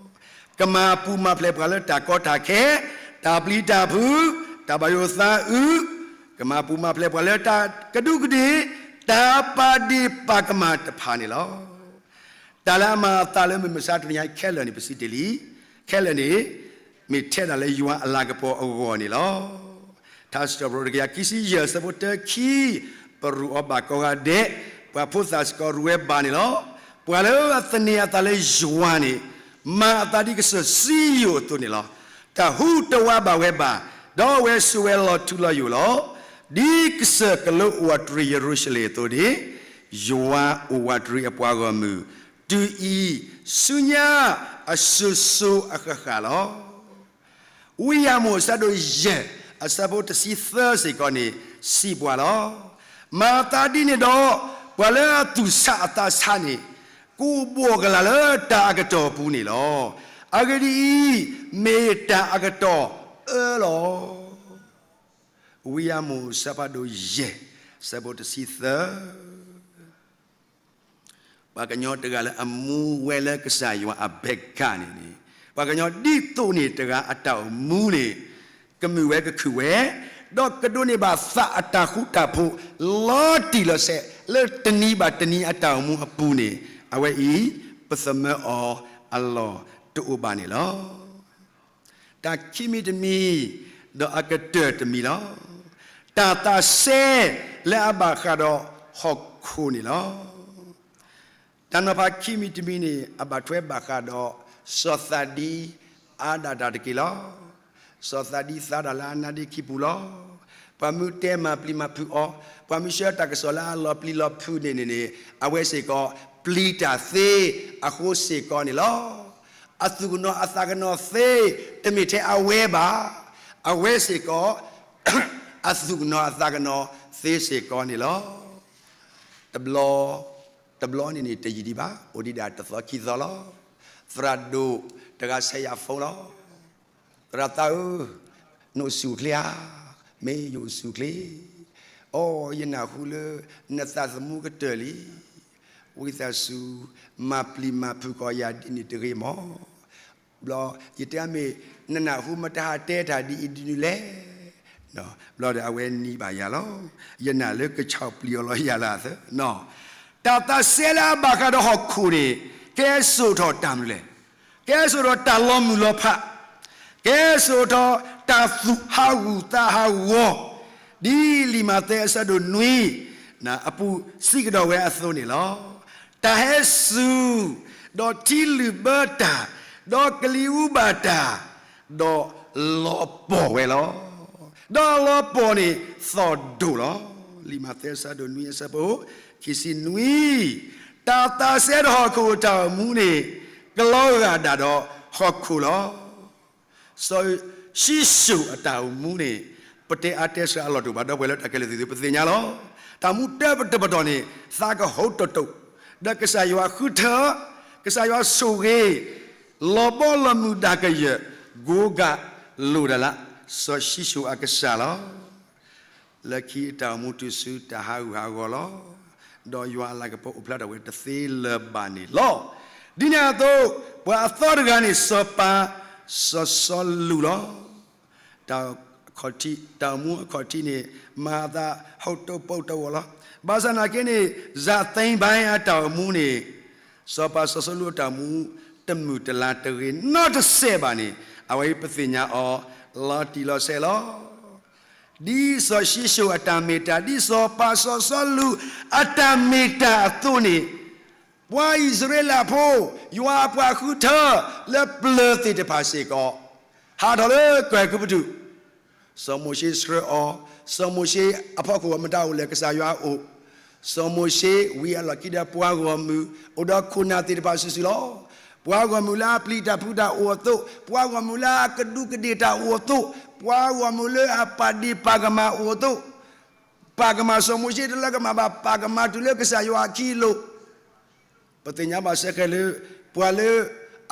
ကမၤပူၤမၤဖျဲးပှၤလၢတၢ်ကီတၢ်ခဲ, တၢ်ပျံၤတၢ်ဖုး, တၢ်ဘၣ်ယိၣ်သးအုး, ကမၤပူၤမၤဖျဲးပှၤလၢတၢ်ကဒူးကဒ့ၣ်, တၢ်ပာ်ဒ့ၣ်ပာ်ကမၣ်တဖၣ်န့ၣ်လီၤ. တၢ်လၢအမၤအသးလၢမုၢ်မဆါတနံၤအံၤခဲလၢာ်န့ၣ် ပစံးတ့ၢ်လံ, ခဲလၢာ်န့ၣ် မ့ၢ်ထဲဒၣ်လၢယွၤအလၤကပီၤအဂီၢ်န့ၣ်လီၤ. ထါစံးထီၣ်ပတြၢၤတကယၤခံဆံယဲၢ်အဆၢဖိတၢခံ, ပရူးအီၤဘၣ်ကိးဂၤဒဲး, ပှၤဖိသၣ်စ့ၢ်ကီးရူးဝဲဘၣ်န့ၣ်လီၤ. ပှၤလၢအသန့ၤအသးလၢယွၤန့ၣ်, မၤအသးဒ်ကစၢၢ်စံယိၣ်အသိးန့ၣ်လီၤ. တၢ်ဟူးတဝးဘၣ်ဝဲဘၣ်, ဒီးအဝဲဆိးဝဲလီၤထူလီၤယိာ်လီၤ. ဒ်ကစၢၢ်ကလိအိၣ်ဝးတရံးယရူၤၡလ့ၣ်အသိးန့ၣ်, ယွၤအိၣ်ဝးတရံးအပှၤဂီၢ်မုၢ်, တုၤအံၤဆူညါအစိၤစိၤအဃၣ်ဃၣ်လီၤ. ဝံယၢ်မိၣ်အဆၢဒိၣ်ယဲၢ် အဆၢဖိတဆံသၢစ့ၢ်ကီးန့ၣ် စံးပှၤလီၤ. မၤသးဒ်န့ၣ်ဒီး, ပှၤလၢအသူၣ်ဆးအသးဆးန့ၣ်, ကအိၣ်ဘှီၣ်ကလာ်လၢတၢ်အကတီၢ်အပူၤန့ၣ်လီၤ. အဂ့ၢ်ဒ်အံၤ, မ့ၢ်တၢ်အကတီၢ်အၢလီၤ. ဝံယၢ်မိၣ်အဆၢဖးဒိၣ်ယဲၢ် အဆၢဖိတဆံသၢ ပှၤကညီတဂၤလၢအမူဝဲလၢကစၢ်ယွၤအဘဲကၢ်န့ၣ်န့ၣ်, ပှၤကညီဒ်သိးန့ၣ်တဂၤအတၢ်အိၣ်မူန့ၣ် ကမုာ်ဝဲကခုၣ်ဝဲ, ဒီးကဒိးန့ၢ်ဘၣ်သးအတၢ်ဃူတၢ်ဖိး လီၤတံၢ်လီၤဆဲး လၢတနံၤဘၣ်တနံၤအတၢ်အိၣ်မူအပူၤန့ၣ်, အဝဲအံၤ ပသမၢအီၤအလီၢ်တအိၣ်ဘၣ်န့ၣ်လီၤ. တၢ်ခံမံၤတမံၤ, ဒီးအကတၢၢ်တမံၤလီၤ. တၢ်သးစဲလၢအဘၣ်ဃးဒီးဟီၣ်ခိၣ်န့ၣ်လီၤ. တၢ်နီၤဖးခံမံၤတမံၤန့ၣ် အဘၣ်ထွဲဘၣ်ဃးဒီး စီၤသးဒံအါဒၣ်တၢ်တက့ၢ်လီၤ. စီၤသးဒံသါတၢ်လၢအနါဒ့ခံပူၤလီၤ. ပှၤမ့ၢ်တဲမၤပျံၤမၤဖုးအီၤ, ပှၤမ့ၢ်ဆှၢတၢ်ကစီၣ်လၢအလီၤပျံၤလီၤဖုးန့ၣ်န့ၣ်န့ၣ်, အဝဲစ့ၢ်ကီး ပျံၤတၢ်သ့အဃိစ့ၢ်ကီးန့ၣ်လီၤ. အသူၣ်ကနီၤအသးကနီၤသ့ တမ့ၢ်ထဲအဝဲဘၣ်. အဝဲစ့ၢ်ကီး အသူၣ်ကနီၤအသးကနီၤသ့စ့ၢ်ကီးန့ၣ်လီၤ. တဘျီ, တဘျီန့ၣ်န့ၣ် တယံာ်ဒံးဘၣ်, အိၣ်ဒံးဒၣ်တသီခံသီလီၤ. သရၣ်ဒိၣ်တဂၤဆဲးယၤ phone လီၤ. သရၣ်သးဧၢ, နအိၣ်ဆူၣ်အိၣ်ချ့ဧါ. မ့ၢ်ယအိၣ်ဆူၣ်အိၣ်ချ့. အိ, ယနၢ်ဟူလၢနသးသမူကတၢၢ်လံ. ဝံသးစူၤ မၤပျံၤမၤဖုးကီးယၤဒ်န့ၣ်တဂ့ၤမး. ဘျီ ယတဲမ့ၢ် နနၢ်ဟူမတဟးတဲတၢ်ဒ်အံၤဒ်နုၤလဲၣ်. ဘျီဒီးအဝဲနံၤဘၣ်ယၤလီၤ. ယနာ်လၢကဆီၣ်ပျံၤအီၤလီၤယၤလၢအသၢ. တၢ်သးစဲလၢအဘၣ်ဃးဒီးဟီၣ်ခိၣ်န့ၣ် ကဲစိာ်ထီၣ်တၢ်မနုၤလဲၣ်. ကဲစိာ်ထီၣ်တၢ်လီၤမုၢ်လီၤဖး, ကဲစိာ်ထီၣ်တၢ်သူၣ်ဟးဂူာ်သးဟးဂီၤ, ဒ်လံာ်မးသဲအဆၢဒိၣ်နွံ အပူၤစံးကဒီးဝဲအသိးန့ၣ်လီၤ. တၢ်ဟဲစူၤ, ဒီးထံလုၢ်ဘၢတၢ်, ဒီးကလံၤအူဘၣ်တၢ်, ဒီးလီၤပှီၢ်ဝဲလီၤ. ဒီးလီၤပှီၢ်န့ၣ်သီၣ်ဒိၣ်လီၤ. လံာ်မးသဲအဆၢဒိၣ်နွံအဆၢဖိခံဆံနွံ, တၢ်သးစဲဒီးဟီၣ်ခိၣ်အတၢ်အိၣ်မူန့ၣ် ကလီၤဂာ်ဒၣ်ဒီးဟီၣ်ခိၣ်လီၤ. စီၤၡံၣ်ၡိၣ်အတၢ်အိၣ်မူန့ၣ် ပတဲအါတဲစှၤအလီၢ်တအိၣ်ဘၣ်, ဒီပုၢ်ဝဲၢ်လၢတၢ်ခဲလၢာ်သ့ၣ်သုပသ့ၣ်ညါလီၤ. တၢ်မူတၢပတပတီၢ်န့ၣ် သးကဟီၣ်တိၢ်တိၢ်, ဒီးကစၢ်ယွၤဃုထၢ, ကစၢ်ယွၤဆိၣ်ဂ့ၤ, လီၤဘီလီၤမုၢ်ဒၣ်ကယၢၢ်, ကိးဂၤလိာ်ဒၣ်လၢ စီၤၡံၣ်ၡိၣ်အကစၢ်လီၤ. လၢခံအတၢ်အိၣ်မူတုၤဆူတၢ်ဟးဂူာ်ဟးဂီၤလီၤ. ဒီးယွၤအလၤကပီၤအိၣ်ဖျါထီၣ်ဝဲတသ့လၢၤဘၣ်န့ၣ်လီၤ. ဒ်န့ၣ်အသိး ပှၤအသီတဂၤန့ၣ် စီၤပၤစီၤစီလူးလီၤ. တၢ်အိၣ်မူအခီၣ်ထံးန့ၣ် မၤအသးဟီၣ်တိၢ်ပိၢ်တဝီၢ်လီၤ. ဘၣ်ဆၣ်နာ်က့န့ၣ် စးသ့ဘါအတၢ်အိၣ်မူန့ၣ် စီၤပၤစီၤစီလူးအတၢ်အိၣ်မူ တမုာ်တလၤတဂ့ၤနီတစဲးဘၣ်န့ၣ် အဝဲပသ့ၣ်ညါအီၤ လီၤတံၢ်လီၤဆဲးလီၤ. ဒ်စီၤၡံၣ်ၡိၣ်အတၢ်မ့ၢ်တၢ်, ဒ်စီၤပၤစီၤစီလူးအတၢ်မ့ၢ်တၢ်အသိးန့ၣ်, ပှၤအံၣ်စရ့လးဖိ, ယွၤအပှၤဃုထၢလၢပျၢၤသ့ၣ်တဖၣ်စ့ၢ်ကီး, ဟးထီၣ်လၢကီၢ်အဲၤကူပတူး, စီၤမိၤၡ့ဆှၢအီၤ, စီၤမိၤၡ့အဖီခိၣ်အမတၤအိၣ်လဲၣ်, ကစၢ်ယွၤအိၣ်, စီၤမိၤၡ့ဝံၤအလီၢ်ခံဒီးပှၤဂီၢ်မုၢ်, အိၣ်ဒီးခိၣ်နၢ်သ့ၣ်တဖၣ်စုာ်စုာ်လီၤ. ပှၤဂီၢ်မုၢ်လၢအပျံၤတၢ်ဖုးတၢ်အိၣ်အသိး, ပှၤဂီၢ်မုၢ်လၢအကဒူးကဒ့ၣ်တၢ်အိၣ်အသိး, ပှၤဂီၢ်မုၢ်လၢအပာ်ဒ့ၣ်ပာ်ကမၣ်အိၣ်အသိး, ပာ်ကမၣ်စီၤမိၤၡ့တလၢကမၣ်ဘၣ်, ပာ်ကမၣ်တုၤလၢကစၢ်ယွၤအခံအလိၤ, ပသ့ၣ်ညါဘၣ်စ့ၢ်ကီးလၢ ပှၤလၢ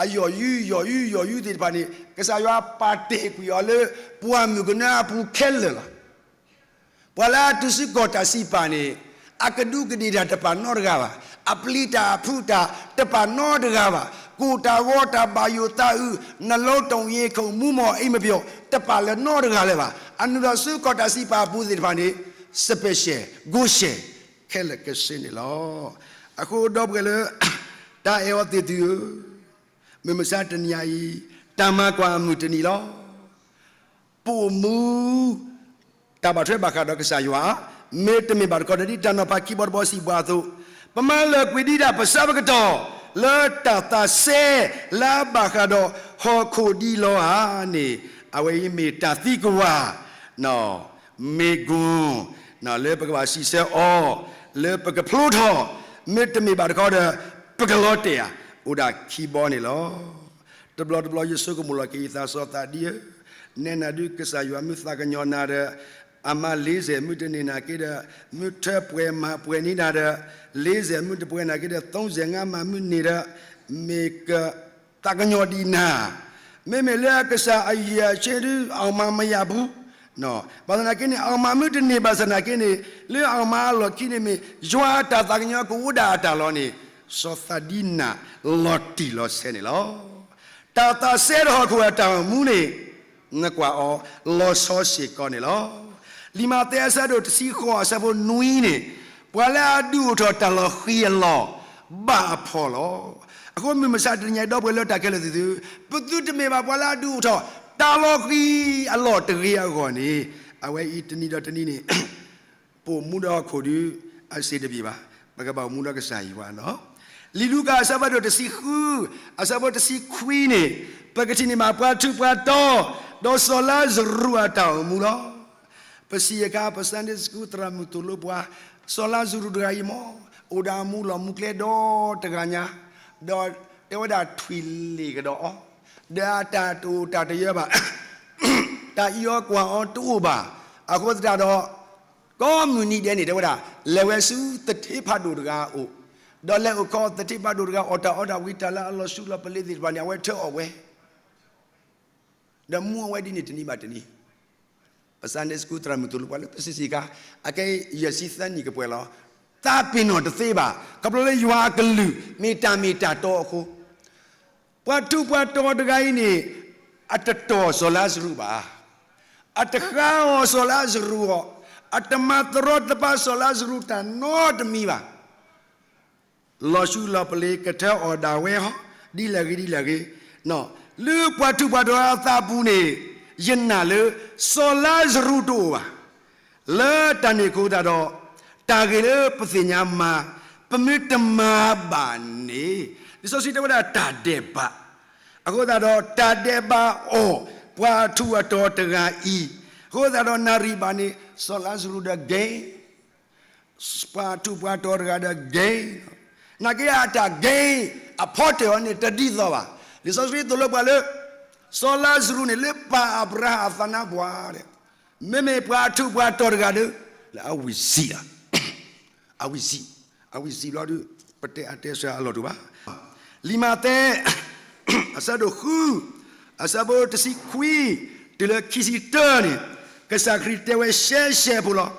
အယီၢ်ယုၢ်ယီၢ်ယုၢ်ယီၢ်ယုၢ်သ့ၣ်တဖၣ်န့ၣ် ကစၢ်ယွၤပာ်တ့ၢ်ကွံာ်အီၤလၢပှၢ်မုၢ်ကနၢအပူၤခဲလၢာ်လီၤ. ပှၤလၢအတုၤဆူကီၢ်တၢ်စံးပာ်န့ၣ် အကဒူးကဒ့ၣ်တၢ်တပာ်နီတဂၤဘၣ်, အပျံၤတၢ်အဖုးတၢ်တပာ်နီတဂၤဘၣ်, ကိၢ်တၢ်ဂီၤတၢ်ဘၣ်ယိၣ်သးအုး နလီတုံယ့ခိၣ်မူမီၢ်အံမပျီၣ် တပာ်လၢၤနီတဂၤလၢၤဘၣ်. အနုာ်လီၤဆူကီၢ်တၢ်စံးပာ်အပူၤသ့ၣ်တဖၣ်န့ၣ် special ဂိၢ်ရှဲၣ် ခဲလၢာ်ကဆ့န့ၣ်လီၤ. အဃိဒီပုၢ်ဝဲၢ်လၢ တၢ်အဲၣ်အီၤသ့ၣ်သုဧၢ, မုၢ်မဆါတနံၤအံၤ တၢ်မၤကွၢ်အမုၢ်တနံၤလီၤ. ပအိၣ်မူ တၢ်ဘၣ်ထွဲဘၣ်ဃးဒီးကစၢ်ယွၤ, မ့တမ့ၢ်ဘၣ်တခီဒီးဒ်တၢ်နီၤဖးခံဘီတဘီစံးပှၤအသိး, ပမၤလၢာ်ကွံာ်ဒ်တၢ်ပဆၢပကတီၢ် လၢတၢ်သးစဲလၢအဘၣ်ဃးဒီးဟီၣ်ခိၣ်ဒံးလီၤဧါန့ၣ်, အဝဲအံၤမ့ၢ်တၢ်သံကွၢ် မ့ၢ်ကွၢ် လၢပကဘၣ်စံးဆၢအီၤ, လၢပကဖျိထီၣ်, မ့တမ့ၢ်ဘၣ်တခီဒီး ပကလီၤတဲာ်ဧါ, အိၣ်ဒၣ်ခံဘီန့ၣ်လီၤ. တဘျီတဘျီယဆိကမိၣ်လီၤက့ၤယသးစီၤသးဒ်ဧၢ, နဲနၤဒုးကစၢ်ယွၤမ့ၢ်သးကညီၤနၤဒီး အမၤလေးဆယ်မ့ၢ်တန့ၢ်နၤက့ဒီး, မ့ၢ်ထၢပှဲၤမၤပှဲၤန့ၢ်နၤဒီး, လေးဆယ်မ့ၢ်တပှဲၤနၤက့ဒီး သုံးဆယ့်ငါးမၤမ့ၢ်န့ၢ်ဒီး, မ့ၢ်က သးကညီၤဒံးနၤ, မ့မ့ၢ်လၢအကစၢ်အယံၤအဆ့ဒုး အောင်မမရဘူး, ဘၣ်ဆၣ်သနာ်က့န့ၣ် အောင်မမ့ၢ်တန့ၢ်ဘၣ်ဆၣ်သနာ်က့န့ၣ် လၢအောင်မအလီၢ်ခံန့ၣ်မ့ၢ် ယွၤအတၢ်သးကညီၤကအိၣ်ဒၣ်အတၢ်လီၤန့ၣ်, စီၤသးဒံနၤလီၤတံၢ်လီၤဆဲးန့ၣ်လီၤ. တၢ်သးစဲဒီးဟီၣ်ခိၣ်အတၢ်အိၣ်မူန့ၣ် နကွၢ်အီၤလီၤဆီစ့ၢ်ကီးန့ၣ်လီၤ. လံာ်မးသဲအဆၢဒိၣ်တဆံဃိးအဆၢဖိနွံန့ၣ်, ပှၤလၢအဒုးအိၣ်ထီၣ်တၢ်လီၤဃံၤအလီၢ် ဘၣ်အဖှီၣ်လီၤ. အဃိမုၢ်မဆါတနံၤအံၤ ဒီပုၢ်ဝဲၢ်လၢတၢ်ခဲလၢာ်သ့ၣ်သု, ပသုတမ့ၢ်ဘၣ်ပှၤလၢအဒုးအိၣ်ထီၣ် တၢ်လီၤဃံၤအလီၢ်တဂ့ၤအဂီၢ်န့ၣ်, အဝဲအံၤတနံၤဒီးတနံၤန့ၣ် ပအိၣ်မူဒီးဟီၣ်ခိၣ်ဒုး အစ့တဘ့ၣ်ဘၣ်, ပကဘၣ်အိၣ်မူဒီးကစၢ်ယွၤလီၤ. လံာ်လူၤကၣ်အဆၢဖးဒိၣ်တဆံဃု, အဆၢဖိတဆံခွံန့ၣ်, ပကထံၣ်န့ၢ်ဘၣ်ပှၤထူးပှၤတီၤ, ဒီးစီၤလါစရူးအတၢ်အိၣ်မူလီၤ. ပစံးအခါ ပ Sunday School သရၣ်မုၣ်သိၣ်လိပှၤ, စီၤလါစရူးတဂၤအံၤမ့ၢ် အိၣ်ဒီးအမူလီၢ်မူကျဲဒီတဂၤညါ, ဒီးတဲဝဲဒၣ်ထွံၣ်လ့ၣ်ကဒီးအီၤ, ဒီးအတၢ်တအိၣ်တၢ်တယၢဘၣ်, တၢ်အံးအီၤကွၢ်အီၤတအိၣ်ဘၣ်. အဃိသတးဒီး ကိးမုၢ်နံၤဒဲးန့ၣ် တဲဝဲဒၣ် လဲၤဝဲဆူသထ့ဖးဒိၣ်တဂၤအအိၣ်, ဒီးလဲၤအိၣ်ခိးသထ့ဖးဒိၣ်တဂၤ အီၣ်တၢ်အီတၢ်ဝံၤ တၢ်လၢအလီၤဆူလီၤပလ့ၤသ့ၣ်တဖၣ်န့ၣ် အဝဲထၢအီၣ်ဝဲ, ဒီးမူအီၤဝဲဒ်န့ၣ်တနံၤဘၣ်တနံၤ. ပ Sunday School သရၣ်မုၣ်သိၣ်လိပှၤလၢ ပ စံးစ့ၢ် ကါ, အကဲယဲၢ်ဆံသၢနံၣ်ကပှဲၤလီၤ. သးပ့ၤနီၣ်တသ့ဘၣ်, ခီဖျိလၢယွၤအကလုၢ် မ့ၢ်တၢ်မ့ၢ်တၢ်တီအဃိ, ပှၤထူးပှၤတီၤတဂၤအံၤန့ၣ် အတတီၢ်စီၤလါစရူးဘၣ်, အတဃါအီၤစီၤလါစရူးအီၤ, အတမၤတရီတပါစီၤလါစရူးတၢ်နီတမံၤဘၣ်. လီၤဆူလီၤပလ့ၤကထၢအီၣ်ဒၣ်ဝဲဟီ, ဒ်လဲၣ်ဂ့ၤဒ်လဲၣ်ဂ့ၤ, လၢပှၤထူးပှၤတီၤအသးပူၤန့ၣ် ယနာ်လၢ စီၤလါစရူးတအိၣ်ဘၣ်. လၢတၢ်န့ၣ်အဃိသတးဒီး တၢ်ဂ့ၢ်လၢပသ့ၣ်ညါမၤ, ပမ့ၢ်တမၤဘၣ်န့ၣ်, လံာ်စီဆှံတဲဝဲဒၣ်တၢ်ဒဲးဘး, အဃိသတးဒီး တၢ်ဒဲးဘးအီၤ ပှၤထူးပှၤတီၤတဂၤအံၤ, အဃိသတးဒီး နၣ်ရံၣ်ဘၣ်န့ၣ် စီၤလါစရူးဒီး gain ပှၤထူးပှၤတီၤတဂၤဒီး gain, နာ်က့အတၢ် gain အဖီတၢၢ်အီၤန့ၣ် တဒ်သိးဘၣ်. လံာ်စီဆှံသိၣ်လိပှၤလၢ စီၤလါစရူးန့ၣ် လၢပၢ်အၤဘြၤဟၣ်အသးနါပှၢ်, မ့မ့ၢ်ပှၤထူးပှၤတီၤတဂၤဒီး လၢအဝံၣ်စံးလီၤ. အဝံၣ်စံး, အဝံၣ်စံးဘျီဒီး ပတဲအတဲစှၤအလီၢ်တအိၣ်ဘၣ်. လံာ်မးသဲ အဆၢဒိၣ်ဃု, အဆၢဖိတဆံခွံ တုၤလၢခံဆံတၢန့ၣ်, ကစၢ်ခရံာ်တဲဝဲရှဲရှဲဖိလီၤ.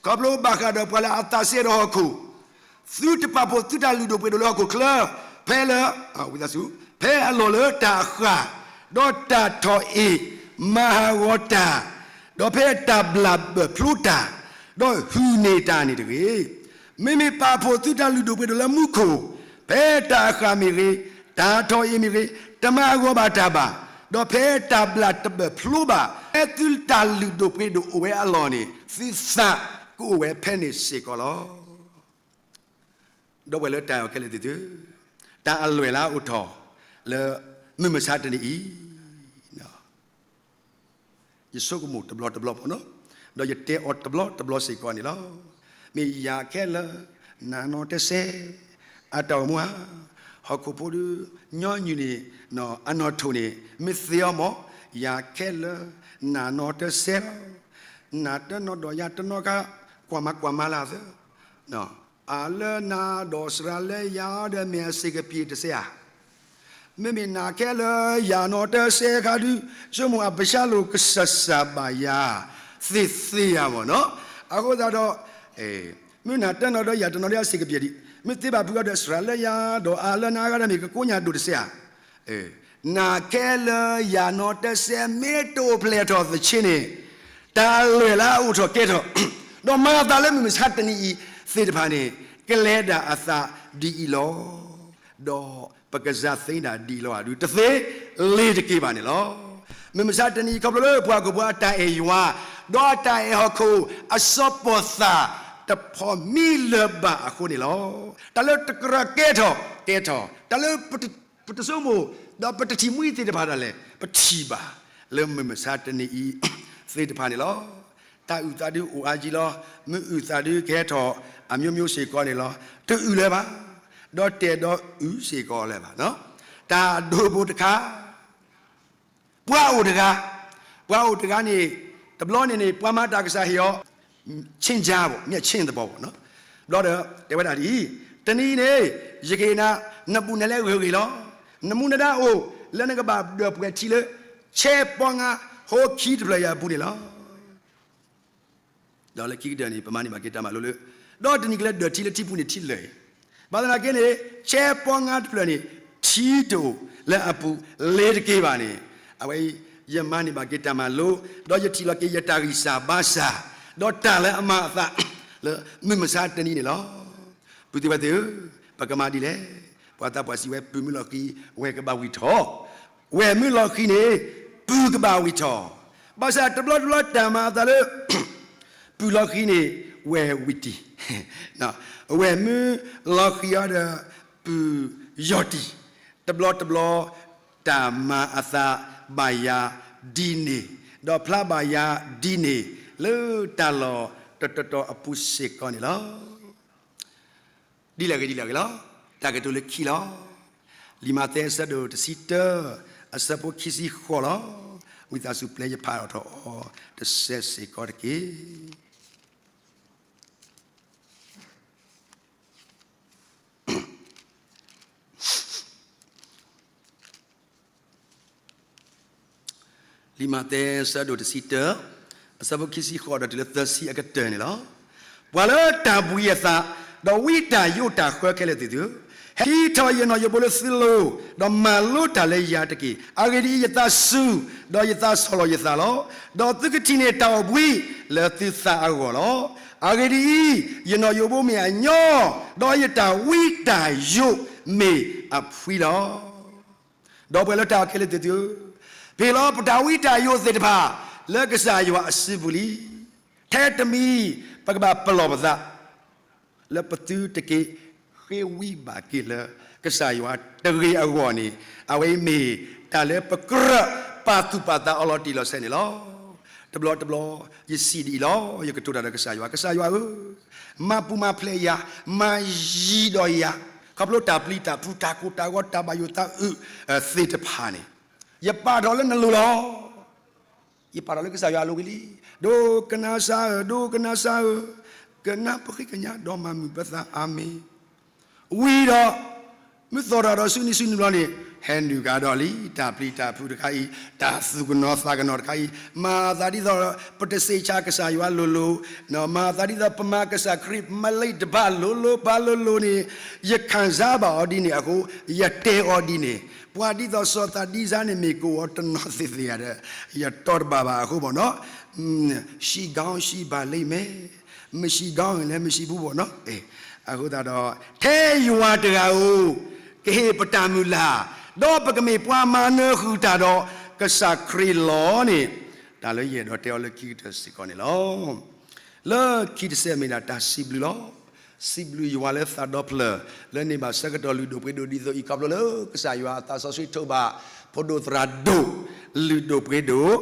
ခီဖျိဘၣ်ဃးဒီးပှၤလၢအသးစဲဒီးဟီၣ်ခိၣ်, သုတပာ်ဖှိၣ်သုတၢ်လုၢ်ဒိၣ်ပှ့ၤဒိၣ်လၢဟီၣ်ခိၣ်ချၢ, ဖဲလၢ, ဝံသးစူၤ, ဖဲအလီၢ်လၢတၢ်အဃၢ်, ဒီးတၢ်ထီၣ်အ့ၣ်, မၤဟးဂီၤတၢ်, ဒီးဖဲတၢ်ဘျၣ်ဘၢၣ်ဖျိတၢ်, ဒီးဟုၣ်န့ၢ်တၢ်န့ၣ်တဂ့ၤ. မ့မ့ၢ်ပာ်ဖှိၣ်သုတၢ်လုၢ်ဒိၣ်ပှ့ၤဒိၣ်လၢမူခိၣ်, ဖဲတၢ်အဃၢ်မ့ၢ်ဂ့ၤ, တၢ်ထီၣ်အ့ၣ်မ့ၢ်ဂ့ၤ, တမၤဟးဂီၤဘၣ်တၢ်ဘၣ်, ဒီးဖဲတၢ်ဘျၣ်တဘၢၣ်ဖျိဘၣ်, ဖဲသုတၢ်လုၢ်ဒိၣ်ပှ့ၤဒိၣ်အိၣ်ဝဲအလီၢ်န့ၣ် သုသးကအိၣ်ဝဲဖဲန့ၣ်စ့ၢ်ကီးလီၤ. ဒီပုၢ်ဝဲၢ်လၢတၢ်အဲၣ်အီၤခဲလၢာ်သ့ၣ်သု တၢ်အလွဲၢ်လၢအအိၣ်ထီၣ် လၢမုၢ်မဆါတနံၤအံၤ ယဆိကမိၣ်တဘျီတဘျီဘၣ်နီၤ, ဒီးယတဲအီၤတဘျီတဘျီစ့ၢ်ကီးန့ၣ်လီၤ. မ့ၢ်ယၤခဲလၢာ် နၤနီတစဲး အတၢ်အိၣ်မူဧါ, ဟီၣ်ခိၣ်ဖိဒုး ညီနုၢ်န့ၣ် အနီၢ်ထိၣ်န့ၣ် မ့ၢ်သ့အီၤမး, ယၤခဲလၢာ် နၤနီတစဲးလီၤ. နၤတနီၤဒီးယၤတနီၤခါ ကွၢ်မၤကွၢ်မၤလၢသၢ အလၢနၤဒီးစှၤလၢယၤဒီးမ့ၢ်အစ့ၢ်ကပ့ၤတစဲးဧါ. မ့မ့ၢ်နၤခဲလၢာ်ယၤနီတစဲးခါဒုး ဆိကမိၣ်အဘၣ်ဆၣ်လိာ်ကစၢ်စၢ်ဘၣ်ယၤ သ့သ့ယၤမ့ၢ်နီၤ. အဃိသတးဒီး မ့ၢ်နၤတနီၤဒီးယၤတနီၤဒီးအစ့ၢ်ကပ့ၤဒံး မ့ၢ်သ့ဘၣ်ဖုးအီၤဒီးစှၤလၢယၤဒီးအလၢနၤဂၤဒီးမ့ၢ်ကကိးညါဒိၣ်တစဲးဧါ. နၤခဲလၢာ်ယၤနီတစဲး မ့ၢ်တအိၣ်ဖျဲၣ်ထီၣ်သ့ၣ်န့ၣ် တၢ်လွဲၢ်လၢအအိၣ်ထီၣ်ကဲထီၣ် ဒီးမၤအသးလၢမုၢ်မဆါတနံၤအံၤသ့ၣ်တဖၣ်န့ၣ် ကလဲၤဒၣ်အသးဒ်အံၤလီၤ. ဒီးပကစၢ်သ့ဒၣ်ဒ်အံၤလီၤ ဒုးတသ့လ့ၤတက့ၤဘၣ်န့ၣ်လီၤ. မုၢ်မဆါတနံၤအံၤ ခီဖျိလၢပှၤဟီၣ်ခိၣ်ဖိအတၢ်အဲၣ်ယွၤ ဒီးအတၢ်အဲၣ်ဟီၣ်ခိၣ် အစီၤပီၣ်သၣ်တဖီမံလၢၤဘၣ်အဃိန့ၣ်လီၤ. တၢ်လၢတကြၢးကဲထီၣ်ကဲထီၣ် တၢ်လၢ ပတဆိကမိၣ် ဒီးပတထံၣ်မှံသ့ၣ်တဖၣ်ဒၣ်လဲာ် ပထံၣ်ဘၣ် လၢမုၢ်မဆါတနံၤအံၤသ့ၣ်တဖၣ်န့ၣ်လီၤ. တၢ်အုၣ်သးဒုးအိၣ်အါယံၤလီၤ. မ့ၢ်အုၣ်သးဒုးကဟဲထီၣ်အမျိုးမျိုးစ့ၢ်ကီးန့ၣ်လီၤ. တအုၣ်လၢၤဘၣ်, ဒီးတဲာ်ဒီးအုၣ်စ့ၢ်ကီးလၢၤဘၣ်. တၢ်ဒိဘိတခါ ပှၤအိၣ်တဂၤ, ပှၤအိၣ်တဂၤန့ၣ် တဘျီန့ၣ်န့ၣ် ပှၤမၤတၢ်ကစၢ်ဟ့ၣ်အီၤ ဆ့ၣ်ကၠါဘၣ် မ့ၢ်ဆ့ၣ်သဘီဘၣ်နီၤ. ဘျီဒီး တဲဝဲဒၣ်ဒ်အံၤ, တနံၤအံၤန့ၣ် ယကဟ့ၣ်နၤ နဘူးနလဲဂ့ၤဂ့ၤလီၤ. နမူနဒါအိၣ် လၢနကဘၣ်ဒၢးပှဲၤထံလၢ ဆဲးပီငါဟိခံတဖျၢၣ်အံၤအပူၤန့ၣ်လီၤ. ဒီးလၢခံကတၢၢ်န့ၣ် ပမၤန့ၢ်ဘၣ်က့ၤတၢ်မၤလိလၢ ဒီးတနံၤကလၢဒၢးထံလၢထံပူၤန့ၣ်ထံလၢာ်အံၤ, ဘၣ်သနာ်က့န့ၣ် ဆဲးပီငါတဖျၢၣ်န့ၣ် ထံတအိၣ်လၢအပူၤလ့ၤတက့ၤဘၣ်န့ၣ်, အဝဲအံၤ ယမၤန့ၢ်ဘၣ်က့ၤတၢ်မၤလိ ဒီးယထံၣ်လီၤက့ၤယတၢ်ဂံၢ်စၢ်ဘါစၢ် ဒီးတၢ်လၢအမၤအသး လၢမုၢ်မဆါတနံၤန့ၣ်လီၤ. ပုၢ်သ့ၣ်ဝဲၢ်သ့ၣ်ဧၢ, ပကမၤဒ်လဲၣ်. ပှၤသးပှၢ်စံးဝဲ ပုၢ်မုၢ်လီၤဃံၤ ဝဲၢ်ကဘၣ်ဝံၣ်ထီၣ်, ဝဲၢ်မုၢ်လီၤဃံၤန့ၣ် ပုၢ်ကဘၣ်ဝံၣ်ထီၣ်, ဘၣ်ဆၣ်တဘျီတဘျီတၢ်မၤအသးလၢ ပုၢ်လီၤဃံၤန့ၣ် ဝဲၢ်ဝံၣ်တံၢ်, ဝဲၢ်မုၢ်လီၤဃံၤအီၤဒီး ပုၢ်ယီၢ်တံၢ်, တဘျီတဘျီ တၢ်မၤအသးဘၣ်ယၤဒ်န့ၣ်, ဒီးဖျါဘၣ်ယၤဒ်န့ၣ် လၢတၢ်လီၢ်တတီၤတီၤအပူၤစ့ၢ်ကီးန့ၣ်လီၤ. ဒ်လဲၣ်ဂ့ၤဒ်လဲၣ်ဂ့ၤလီၤ. တၢ်ကတိၤလၢခံလီၤ. လံာ်မးသဲအဆၢဒိၣ်တဆံတၢ အဆၢဖိခံဆံဃိးလီၤ. ဝံသးစူၤပျဲယဖးထီၣ်အီၤတစဲးစ့ၢ်ကီးတက့ၢ်. လံာ်မးသဲအဆၢဒိၣ်တဆံတၢ အဆၢဖိခံဆံဃိးဒီးတုၤလၢသၢဆံအကတၢၢ်န့ၣ်လီၤ. ပှၤလၢတၢ်ဘှံးအသး ဒီးဝံတၢ်ယိးတၢ်ဃၢခဲလၢာ်သ့ၣ်သုဧၢ, ဟဲထီၣ်ယနီၣ်ယိးဘိလၢသုလိၤ, ဒီးမၤလိတၢ်လၢယၤတက့ၢ်. အဂ့ၢ်ဒ်အံၤ, ယသးစူၤ, ဒီးယသးဆီၣ်လီၤယသးလီၤ. ဒီးသုကထံၣ်န့ၢ်တၢ်အိၣ်ဘှံးလၢသုသးအဂီၢ်လီၤ. အဂ့ၢ်ဒ်အံၤ, ယနီၣ်ယိးဘိမ့ၢ်အညီ, ဒီးယတၢ်ဝံတၢ်ယိးမ့ၢ်အဖှံလီၤ. ဒီပုၢ်ဝဲၢ်လၢတၢ်အဲၣ်ခဲလၢာ်သ့ၣ်သုဧၢ, ပဟ့ၣ်လီၤပတၢ်ဝံတၢ်ယိးသ့ၣ်တဖၣ် လၢကစၢ်ယွၤအစုပူၤလံ. ထဲတမံၤ ပကဘၣ်ပလီၢ်ပသး လၢပသုတက့ၤဃ့ဝံဘၣ်က့ၤလၢ ကစၢ်ယွၤတဂ့ၤအဂီၢ်န့ၣ်, အဝဲအံၤမ့ၢ်တၢ်လၢပကြၢးပာ်သူၣ်ပာ်သးအီၤလီၤတံၢ်လီၤဆဲးန့ၣ်လီၤ. တဘျီတဘျီ ယစံးဒ်အံၤလီၤ. ယကတိၤတၢ်ဒီးကစၢ်ယွၤ, ကစၢ်ယွၤဧၢ, မၤပူၤမၤဖျဲးယၤ, မၤယံၤဒီးယၤ, ခီဖျိတၢ်ပျံၤတၢ်ဖုး တၢ်ကိၢ်တၢ်ဂီၤ တၢ်ဘၣ်ယိၣ်သးအုးသ့ၣ်တဖၣ်န့ၣ်, ယပာ်ထီၣ်လၢနလိၤလီၤ. ယပာ်ထီၣ်လၢကစၢ်ယွၤအလိၤဝံၤလံ. ဒိကနၣ်စၢ်ဧၢ, ဒိကနၣ်စၢ်ဧၢ, ကနၣ်ပဃ့ကညးဒီးမၤမုာ်ပသး, အၤမ့ၣ်. ဝံၤဒီး မုၢ်သီၣ်ထီၣ်ဒီးဆူနံၤဆူနံၤဘျီန့ၣ်, ဟဲနုာ်ကဒီးလံ တၢ်ပျံၤတၢ်ဖုးတခါအံၤ, တၢ်သူၣ်ကနီၤသးကနီၤတခါအံၤ, မၤသးဒ်သိး ပတစံးဆၢကစၢ်ယွၤလိၤလိၤ, မၤသးဒ်သိးပမၤကစၢ်ခရံာ်မ့ၢ်လံတဘၣ်လိၤလိၤဘၣ်လိၤလိၤန့ၣ်, ယခံစားဘၣ်အီၤဒ်န့ၣ်အဃိ, ယတဲအီၤဒ်န့ၣ်, ပှၤဒ်သိးစီၤသးဒံစါန့ၣ် မ့ၢ်ကအိၣ်အီၤတနီၤသ့ၣ်သ့ၣ်ဧါဒီး, ယတီတဘၣ်ဘၣ်အဃိမ့ၢ်နီၤ, ရှိကောင်းရှိပါလိမ့်မယ်, မရှိကောင်းလည်းမရှိဘူးပေါ့နော်. အဃိသတးဒီး, ထဲယွၤတဂၤဧိၤ ကဟ့ၣ်ပတၢ်မုၢ်လၢ်, ဒီးပကမ့ၢ်ပှၤမၤနၢၤဃုာ်တၢ်ဒီး ကစၢ်ခရံာ်လီၤန့ၣ်, တၢ်လၢယအဲၣ်ဒိးတဲအီၤလၢခံကတၢၢ်စ့ၢ်ကီးန့ၣ်လီၤ. လၢခံတစဲးမ့ၢ်ဒၣ်တၢ်စံးဘျုးလီၤ. စံးဘျုးယွၤလၢသးဒီဖျၢၣ် လၢန့ၢ်ဘၣ်ဆၢကတီၢ်လုၢ်ဒိၣ်ပှ့ၤဒိၣ်ဒ်သိးအံၤ ခီဖျိလၢကစၢ်ယွၤအသးစီဆှံထိးဘၣ် ဖိဒိၣ်သရၣ်ဒိၣ် လုၢ်ဒိၣ်ပှ့ၤဒိၣ်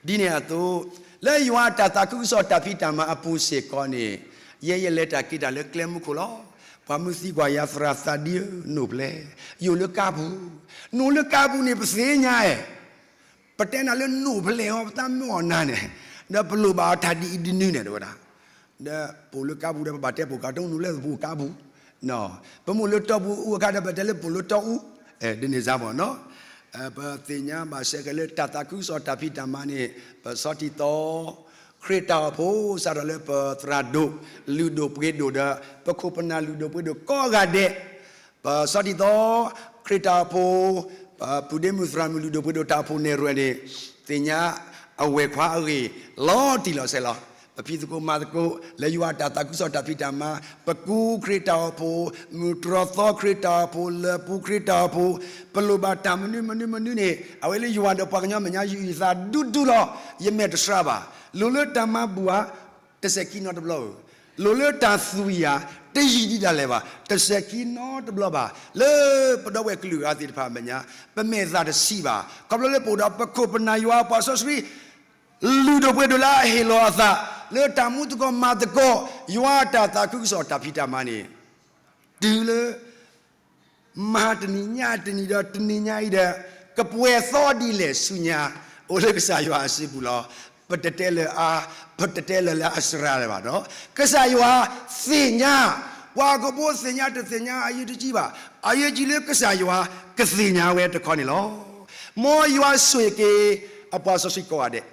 ဒ်န့ၣ်အသိး လၢယွၤအတၢ်သးခုကစီၣ်တၢ်ဖံးတၢ်မၤအပူၤစ့ၢ်ကီးန့ၣ် ယဲယလဲၤတၢ်က့ၤတၢ်လၢကျဲမုၢ်ခိၣ်လီၤ. ပှၤမုၢ်သံကွၢ်ယၤ သရၣ်သးဒံဧၢ နိၣ်ဖဲလဲၣ်, ယိာ်လၢကါပူၤ, နိၣ်လၢကါပူၤန့ၣ် ပသ့ၣ်ညါအဲၣ် ပတဲနၤလၢနိၣ်ဖဲလဲၣ်အီၤ ပသးမုာ်အီၤနၤန့ၣ်, ဒီးပလိၣ်ဘၣ်အီၤတၢ်ဒ်အံၤဒ်နုၤန့ၣ် တဲဝဲဒၣ်, ဒီးပိာ်လၢကါပူၤဒီး ပဘၣ်တဲပိာ်ကါ တအိၣ်နုာ်လၢပူၤကါပူၤ, ပမိၢ်လၢတီပူၤအူအခါဒီး ပတဲလၢပိာ်လၢတီအူ, ဒ်န့ၣ်စ့ၢ်ကီးနီၤ, ပသ့ၣ်ညါဘၣ်ဆၢက့ၤလၢတၢ်သးခုကစီၣ်တၢ်ဖံးတၢ်မၤန့ၣ် ပဆီထံသီ ခရံာ်တၢ်အိၣ်ဖှိၣ် စးထီၣ်လၢပသရၣ်ဒိၣ် လုၢ်ဒိၣ်ပှ့ၤဒိၣ်ဒီး ပခိၣ်ပနၢ်လုၢ်ဒိၣ်ပှ့ၤဒိၣ်ကိးဂၤဒဲး ပဆီထံသီ ခရံာ်တၢ်အိၣ်ဖှိၣ် ပုၢ်ဒ့မုၣ်သရၣ်မုၣ်လုၢ်ဒိၣ်ပှ့ၤဒိၣ်တၢ်အိၣ်ဖှိၣ်နဲၣ်ရွဲၣ်န့ၣ် သ့ၣ်ညါအဝဲၤခွါအဂ့ၢ် လီၤတံၢ်လီၤဆဲးလီၤ. ပဖံးသကိးမၤသကိး လၢယွၤအတၢ်သးခုကစီၣ်တၢ်ဖံးတၢ်မၤ ပကူခရံာ်တၢ်အိၣ်ဖှိၣ် မုၢ်တြီၢ်သီခရံာ်တၢ်အိၣ်ဖှိၣ် လၢၢ်ပူၤခရံာ်တၢ်အိၣ်ဖှိၣ် ပလိၣ်ဘၣ်တၢ်မနုၤမနုၤမနုၤန့ၣ် အဝဲလၢယွၤဒီးပှၤကညီမဲာ်ညါ ယအုၣ်ယသးဒူဒူလီၤ. ယမဲာ်တဆှးဘၣ်. လိၣ်လၢတၢ်မၤဘူၣ်ဧါ တစဲးခံနီတဘျီဧၢ, လိၣ်လၢတၢ်သွံၣ်ဧါ တယံာ်ဒံးဒၣ်လဲာ်ဘၣ်, တစဲးခံနီတဘျီဘၣ်. လၢပဒီပုၢ်ဝဲၢ်ကလုာ်အဂၤသ့ၣ်တဖၣ်အမဲာ်ညါ ပမဲာ်သၣ်တဆံးဘၣ်. ခီဖျိလၢပအိၣ်ဒီးပခိၣ်ပနၢ်ယွၤအပှၤစီဆှံ လုၢ်ဒိၣ်ပှ့ၤဒိၣ်လၢအဟ့ၣ်လီၤအသး လၢတၢ်မူသကိးမၤသကိး ယွၤအတၢ်သးခုကစီၣ်တၢ်ဖံးတၢ်မၤန့ၣ် တုၤလၢ မၤတနံၤညါတနံၤဒီးတနံၤညါအံၤဒီး ကပှဲၤသီဒ်လဲၣ်ဆူညါ အိၣ်လၢကစၢ်ယွၤအစုပူၤလီၤ. ပတတဲလၢၤအါ, ပတတဲလၢၤလၢအစှၤလၢၤဘၣ်ဒီး ကစၢ်ယွၤသ့ၣ်ညါ, ပှၤဟီၣ်ခိၣ်ဖိသ့ၣ်ညါတသ့ၣ်ညါအယုၢ်တကံဘၣ်. အယုၢ်ကံလၢကစၢ်ယွၤကသ့ၣ်ညါဝဲတခီန့ၣ်လီၤ. မ်ယွၤဆိၣ်ဂ့ၤက့ၤ အပှၤစီဆှံကိးဂၤဒဲး,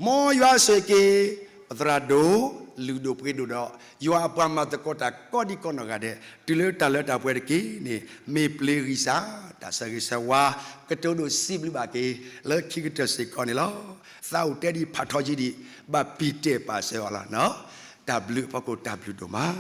မ်ယွၤဆိၣ်ဂ့ၤက့ၤ ပသရၣ်ဒိၣ် လုၢ်ဒိၣ်ပှ့ၤဒိၣ်ဒီး ယွၤအပှၤမၤသကိးတၢ်ကိးဒံကိးနီၢ်ဂၤဒဲး တုၤလၢတၢ်လၢတၢ်ပှဲၤတက့ၢ်န့ၣ် မ့ၢ်ပျ့ၤဂံၢ်စၢ် တၢ်ဆၢဂ့ၤဆၢဝါ ကတိၤဒိၣ်စံးဘျုးဘၣ်က့ၤ လၢခံကတၢၢ်စ့ၢ်ကီးန့ၣ်လီၤ. သးအိၣ်တဲဒံးဖးထီယံၤဒံး ဘၣ်ပံာ်တဲာ်ပာ်စၢၤအီၤလီၤ. တၢ်ဘျုးအဖီခိၣ်တၢ်ဘျုးဒိၣ်မး